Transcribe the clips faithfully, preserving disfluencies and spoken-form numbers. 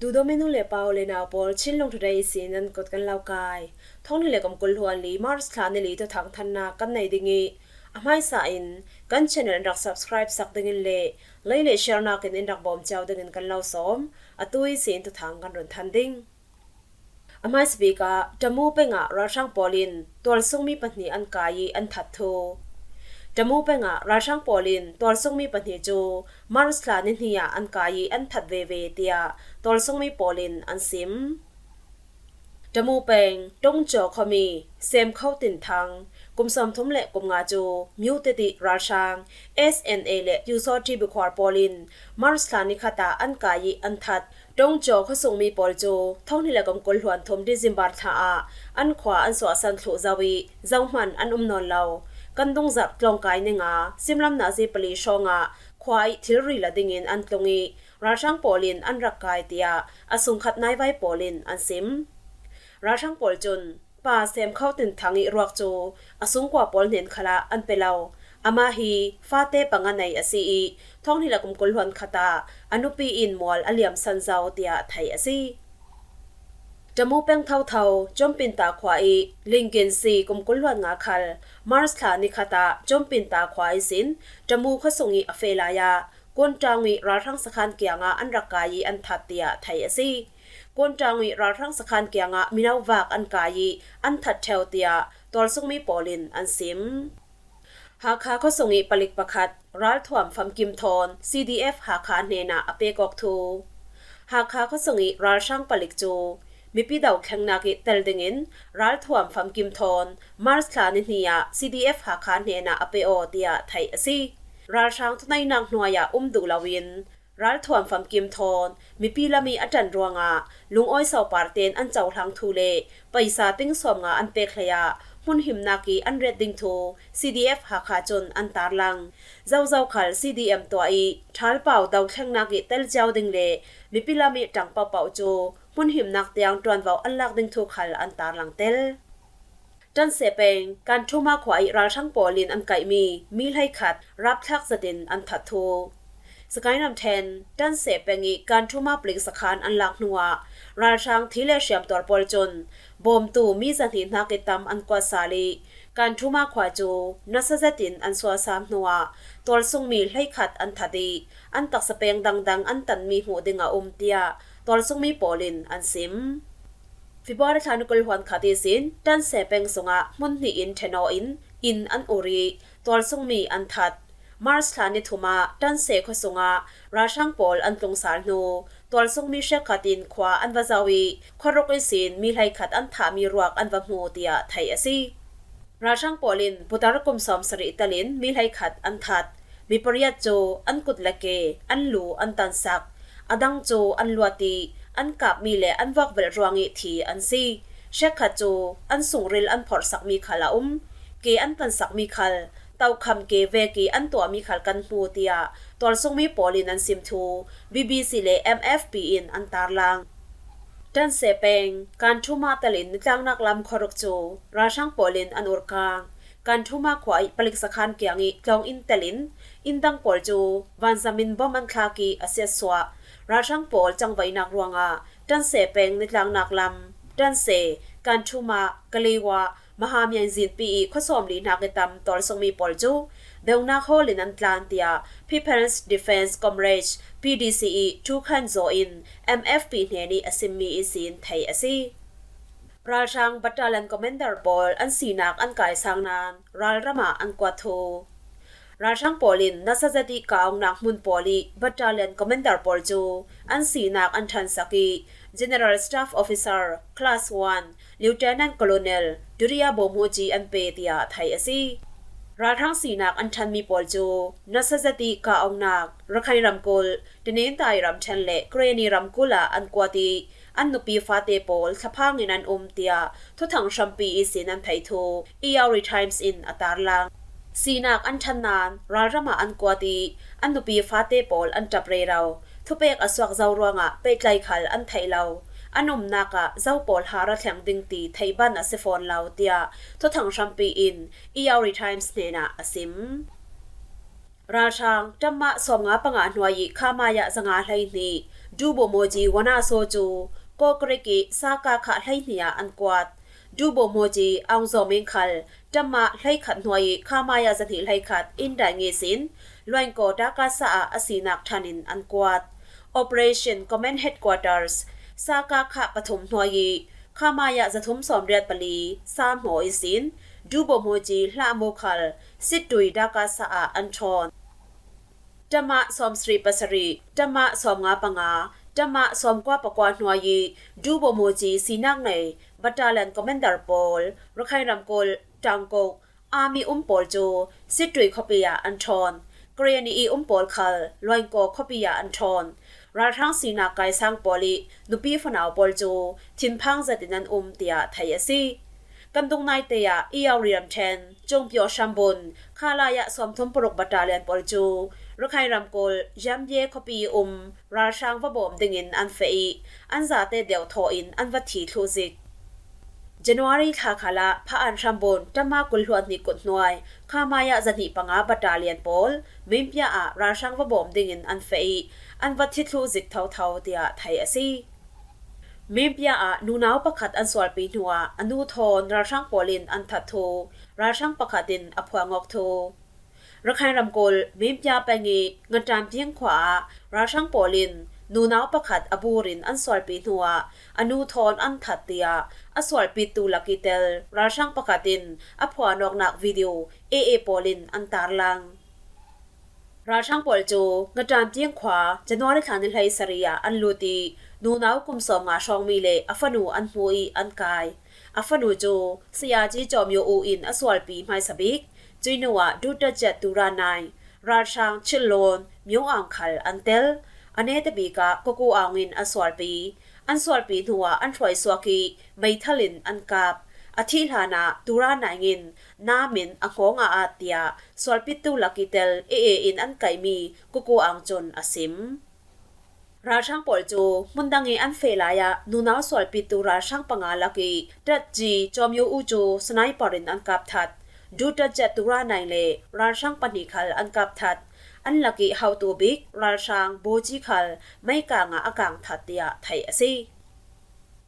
Duhdawtmi nu le pa u le nau pawl, Chinlung Today sin nan kut kan lo kai. Thawng hnih le kum kul hluan li March thla ni li thuthang thanna kan nei ding ih, a hmaisa in kan channel in rak subscribe sak dingin le like le share nakin in rak bawm cio dingin kan lo sawm. Atu ihsin thuthang kan run than ding. A hmaisa bik ah Tamu peng ah ralhrang pawl in tualsungmi pahnih an kai ih an that thu. Tamu peng ah ralhrang pawl in tualsungmi pahnih cu March thla ni hnih ah an kai ih an that veve, tiah tualsungmi pawl in an sim. Tamu peng Ṭawngcaw khuami Semkho Tin Thang, kum sawmthum le kum nga cu Myo Tedim ralhrang S N A le Pyusawṭhi Bikhuar pawl in March thla ni khat ah an kai ih an that. Ṭawngcaw khuasungmi pawl cu thawng hnih le kum kul hluan thum December thla ah an khua an suahsan thluh zo ih zohman an um nawn lo. Kan dungzarh tlawngkai ni nga, simlam nazi pali hrawng ah khua ih thilri la dingin an tlung ih ralhrang pawl in an rak kai, tiah a sungkhat naivai pawl in an sim. Ralhrang pawl cun Pa Semkho Tin Thang ih ruak cu a sungkua pawl hnen khalah an pe lo. Amah hi fate panga nei a si ih thawng hnih le kum kul hluan khat ah a nupi in mual a liamsan zo, tiah theih a si. Tamu peng thotho Cawmpinta khua ih Lingkin si kum kul hluan nga khal March thla ni khat ah Cawmpinta khua ihsin Tamu khuasung ih a feh lai ah Kuanṭaung ih ralhrang sakhan kiangah an rak kai ih an that, tiah theih a si. Kuanṭaung ih ralhrang sakhan kiangah mino vak an kai ih an that ṭheu, tiah tualsungmi pawl in an sim. Hakha khuasung ih palik pakhat ralthuam famkim thawn C D F Hakha hnenah a pek awk thu. Hakha khuasung ih ralhrang palik cu mipi dothlengnak ih tel dingin ralthuam famkim thawn March thla ni hnih ah C D F Hakha hnenah a pe aw, tiah theih a si. Ralhrang thuneihnak hnuai ah um duh loin ralthuam famkim thawn mipi lam ih a ṭan ruangah lungawi sopar tein an cohlang thu le paisa ting sawmnga an pek hlei ah hmunhimnak ih an ret ding thu C D F Hakha cun an tarlang. Zozo khal C D M tuah ih ṭhalpau dothlengnak ih tel cio ding le mipi lam ih ṭang pohpoh cu hmunhimnak tiang ṭuanvo an lak ding thu khal an tarlang tel. Ṭanse peng Kanthuma khua ih ralhrang pawl in an kaihmi mi hleikhat rapthlak zetin an that thu. Sagaing ramṭhen Ṭanse peng ih Kanthuma palik sakhan an lak hnuah ralhrang thi le hriamtuar pawl cun bawmtu mi zahnih hnak ih tam an kuat sal ih Kanthuma khua cu nasa zetin an suahsam hnuah tualsungmi hleikhat an that ih an taksa peng dangdang an tanmi hmuh ding a um, tiah tualsungmi pawl in an sim. February thla ni kul hluan khat ihsin Ṭanse peng sungah hmun hnih in ṭhen aw in inn an ur ih tualsungmi an that. March thla ni thum ah Ṭanse khua sungah ralhrang pawl an tlung sal hnu tualsungmi hrekkhat in khua an va zoh ih khuaruk ihsin mi hleikhat an thahmi ruak an va hmu, tiah theih a si. Ralhrang pawl in putar kum sawmsarih telin mi hleikhat an that. Mi pariat cu an kut le ke, an lu an tansak. A dang cu an luat ih an kapmi le an vuakvelh ruangih thi an si. Hrekkhat cu an sungril an phorhsakmi khal a um. Ke an tansakmi khal, tokham ke vek ih an tuahmi khal kan hmu, tiah tualsungmi pawl in an sim thu B B C le M F P in an tarlang. Ṭanse peng Kanthuma telin nitlangnak lam khuaruk cu ralhrang pawl in an urkang. Kanthuma khua ih palik sakhan kiang ih tlawng in telin inn dang pawl cu vanzam in bom an thlak ih a siatsuah. Ralhrang pawl cangvaihnak ruangah Ṭanse peng nitlangnak lam, Ṭanse, Kanthuma, Kalewa, Mahamyaing zinpi ih khua sawmli hnak ih tam tualsungmi pawl cu beunak hawl in an tlan, tiah People's Defence Comrade, P D C, ih Thu Khan Zaw in M F P hnen ih a simmi ihsin theih a si. Ralhrang battalion commander pawl an sinak an kaisang nain ralram ah an kuat thu. Ralhrang pawl in nasa zet ih kah awknak hmun pawl ih battalion commander pawl cu an sinak an ṭhansak ih General Staff Officer Class one, Lieutenant Colonel Duriya Bawmhuci an pe, tiah theih a si. Ralhrang sinak an ṭhanmi pawl cu nasa zet ih kah awknak Rakhine ramkulh, Tanintharyi ramṭhen le Karenni ramkulh ah an kuat ih an nupi fate pawl thlaphang in an um, tiah thuthang hrampi ihsin an theih thu Irrawaddy Times in a tarlang. Sinak an ṭhan nain ralram ah an kuat ih an nupi fate pawl an ṭap rero. Thupek a suak zo ruangah pehtlai khal an theih lo. An umnak ah zo pawl har a thleng ding ti theih ban a si fawn lo, tiah thuthang hrampi in Irrawaddy Times hnenah a sim. Ralhrang ṭamah sawmnga panga hnuai ih khamai ah zanga hleihnih Dubo Moji Wanaso cu Kokrik i Saka kha hleihnih ah an kuat. Dubo Moji Aung Zaw Min khal Tama hleikhat hnuai i Khamaya zahnih hleikhat in daing ihsin Luaingkaw Dakasa ah a sinak ṭhan in an kuat. Operation Command Headquarters Saka kha pathum hnuai i Khamaya zathum sawmriat pali Samhaw ihsin Dubo Moji Hlahmu khal Sittui Dakasa ah an ṭhawn. Tama sawmsarih pasarih, Tama sawmnga panga, Tama sawmkua pakua hnuai i Dubo Moji sinak nei Battalion Commander pawl, Rakhine ramkulh, Tangkok, Army um pawl cu Sittui khuapi ah an ṭhawn. Karenni i um pawl khal Luaingkaw khuapi ah an ṭhawn. Ralhrang sinak kaisang pawl i nupi fanau pawl cu thinphang zetin an um tiah theih a si. Kan dung naite ah Irrawaddy ramṭhen Cungpyo hrambun Khalaya sawmthum paruk Battalion pawl cu Rakhine ramkulh Yambio khuapi i um ralhrang va bawm dingin an feh i an zate deuhthaw in an va thi thluh zik. January thla khalah Pha-an hrambun Tama kul hluan hnih kut hnuai Khamaya zahnih panga Battalion pawl Minpya ah ralhrang va bawm dingin an feh i an va thi thluh zik thotho tiah theih a si. Minpya ah nunau pakhat an sualpi hnuah a nu thawn ralhrang pawl in an that thu, ralhrang pakhat in a phuangawk thu. Rakhine ramkulh Minpya peng i Ngaṭamtiang khua ah ralhrang pawl in nunau pakhat a bur in an sualpi hnuah a nu thawn an that tiah a sualpittu lak i tel ralhrang pakhat in a phuanawknak video A A pawl in an tarlang. Ralhrang pawl cu Ngaṭamtiang khua January thla ni hleisarih ah an lut i nunau kum sawmnga hrawngmi le a fanu an hmu i an kai. A fanu cu Sayaji Cawmyo U in a sualpi hmaisa bik Cuinu ah Duta Jet Tura Nine ralhrang Chilon Myo Aung khal an tel. A neta bik ah Kuku Aung in a sualpi. An sualpi hnuah an hruaisuak i meithal in an kap. A thih hlanah Tura Nine in nam in a hngawng a at tiah sualpittu lak i tel A A in an kaihmi Kuku Aung cun a sim. Ralhrang pawl cu hmun dang i an feh lai ah nunau sualpittu ralhrang panga lak i Tatji Cawmyo U cu sniper in an kap that. Duta Jet Tura Nine le ralhrang pahnih khal an kap that. An lak i hotu bik ralhrang Boji khal meikang ah a kang that tiah theih a si.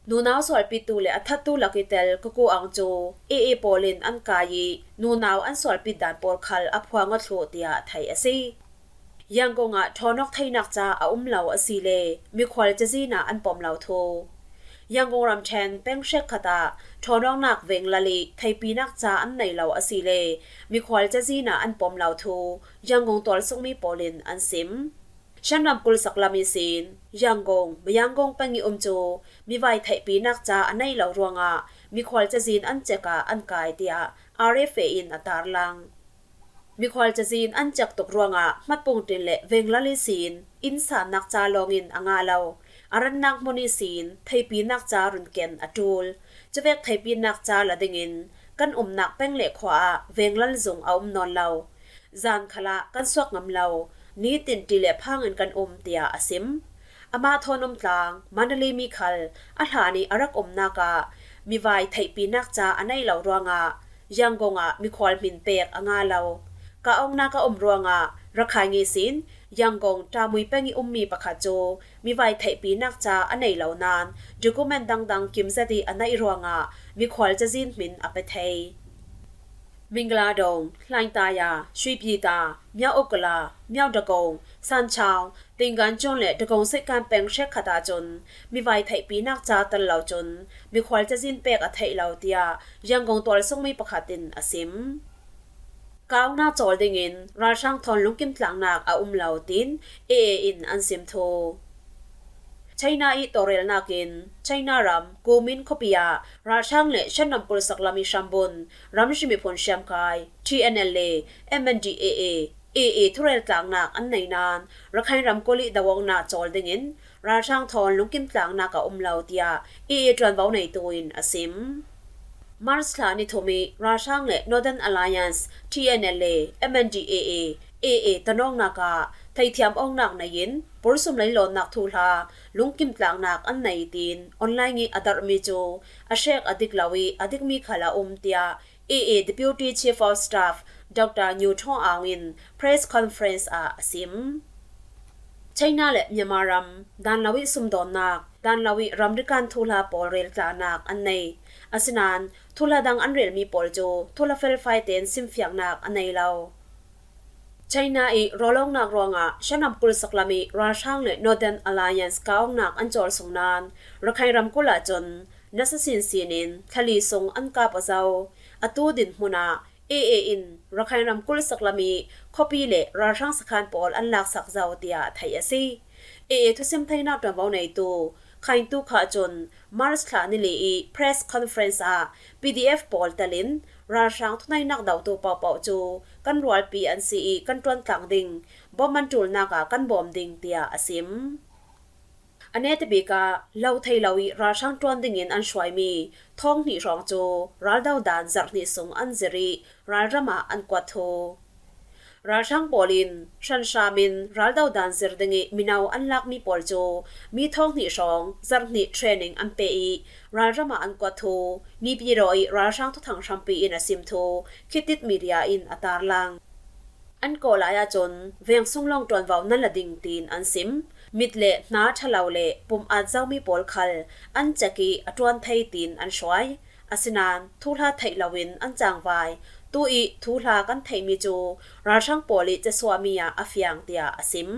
Nunau sualpittu le a thattu lak i tel Kuku Aung cu A A pawl in an kai i nunau an sualpit dan pawl khal a phuang aw thluh tiah theih a si. Yangon ah ṭhawnawk theinak ca a um lo a si le mikhual cazin ah an pom lo thu. Yangon ramṭhen peng hrekkhat ah ṭhawnawknak venglal i theipinak ca an nei lo a si le mikhual cazin ah an pom lo thu Yangon tualsungmi pawl in an sim. Shan ramkulh saklam ihsin Yangon, Yangon peng i um cu mivai theihpinak ca a nei lo ruangah mikhual cazin an cek ah an kai tiah R F A in a tarlang. Mikhual cazin an cek tuk ruangah hmatpung ṭin le venglal ihsin innsannak ca lawngin a ngah lo. A rannak hmun ihsin theipinak ca run ken a ṭul. Cuvek theipinak ca la dingin kan umnak peng le khua ah venglal zung a um nawn lo. Zan khalah kan suak ngam lo, nitin ṭih le phang in kan um, tiah a sim. Amah thawn um tlang Mandalay mi khal a hlan i a rak umnak ah mivai theihpinak ca a nei lo ruangah Yangon ah mikhual hmin pek a ngah lo. Kahawknak a um ruangah Rakhine ihsin Yangon Ṭamui peng i ummi pakhat cu mivai theihpinak ca a nei lo nain document dangdang kim zet i a neih ruangah mikhual cazin hmin a pe thei. Mingla Dong, Hlaingtaya, Shuipita, Myaw Ukla, Myaw Dagong, Sanchau, Tingan Cun le Dagong Seikan peng hrekkhat ahcun mivai theihpinak ca tel lo cun mikhual cazin pek a theih lo, tiah Yangon tualsungmi pakhat in a sim. Kaungnak cawl dingin ralhrang thawn lungkim tlaknak a um lo, tiin A A in an sim thu. China i tawlrelnak in China ram Kumin khuapi ah ralhrang le Shan ramkulh saklam i hrambun ramhri miphun hriamkai T N L A, M N D A A, A A thurel tlaknak an nei nain Rakhine ramkulh i doawknak cawl dingin ralhrang thawn lungkim tlaknak a um lo, tiah A A ṭuanvo neitu in a sim. March thla ni thum i ralhrang le Northern Alliance, T N L A, M N D A A, A A tonawknak ah theithiam awknak nei in pawlsum leilawnnak thuhla lungkim tlaknak an nei, tiin online i a darhmi cu a hrek a dik lo i a dikmi khal a um, tiah A A Deputy Chief of Staff Doctor Nyu Thong Aung in press conference ah a sim. China le Myanmar ram dan lo ih sumdawnnak, dan lo ih ramri kan thuhla pawl reltlanak an nei. Asinain thuhla dang an relmi pawl cu thuhla felfai tein simfiangnak a nei lo. China ih rawlawknak ruangah Shan ramkulh saklam ih ralhrang le Northern Alliance kah awknak an cawlsung nain Rakhine ramkulh ahcun nasa sinsin in thla li sung an kap aw zo. Atu dinhmun ah A A in Rakhine ramkulh saklam ih khuapi le ralhrang sakhan pawl an laksak zo, tiah theih a si. A A thusim theinak ṭuanvo neitu Khain Tu Kha cun March thla ni li ih press conference ah P D F pawl telin ralhrang thuneihnak dotu pohpoh cu kan rualpi an si ih kan ṭuan tlang ding, bom an ṭulnak ah kan bawm ding, tiah a sim. A netabik ah lo thei lo ih ralhrang ṭuan dingin an hruaimi thawng hnih hrawng cu raldo dan zarh hnih sung an zir ih ralram ah an kuat thu. Ralhrang pawl in hranhram in raldo dan zir ding ih mino an lakmi pawl cu mi thawng hnih hrawng zarh hnih training an pe ih ralram ah an kuat thu Naypyidaw ih ralhrang thuthang hrampi in a sim thu Khitit Media in a tarlang. An kawl lai ahcun veng sung lawng ṭuanvo nan la ding, tiin an sim. Mit le hna ṭha lo le pum at zomi pawl khal an cek ih a ṭuan thei, tiin an hruai. Asinain thuhla theih loin an cangvai. Tu ih thuhla kan theihmi cu ralhrang pawl ih casuahmi ah a fiang, tiah a sim.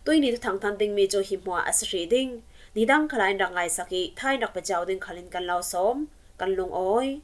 Tuihni thuthang than dingmi cu hi hmuah a si hrih ding. Nidang khalai in rak ngaisak ih thain rak pecau ding khalin kan lo sawm. Kan lungawi.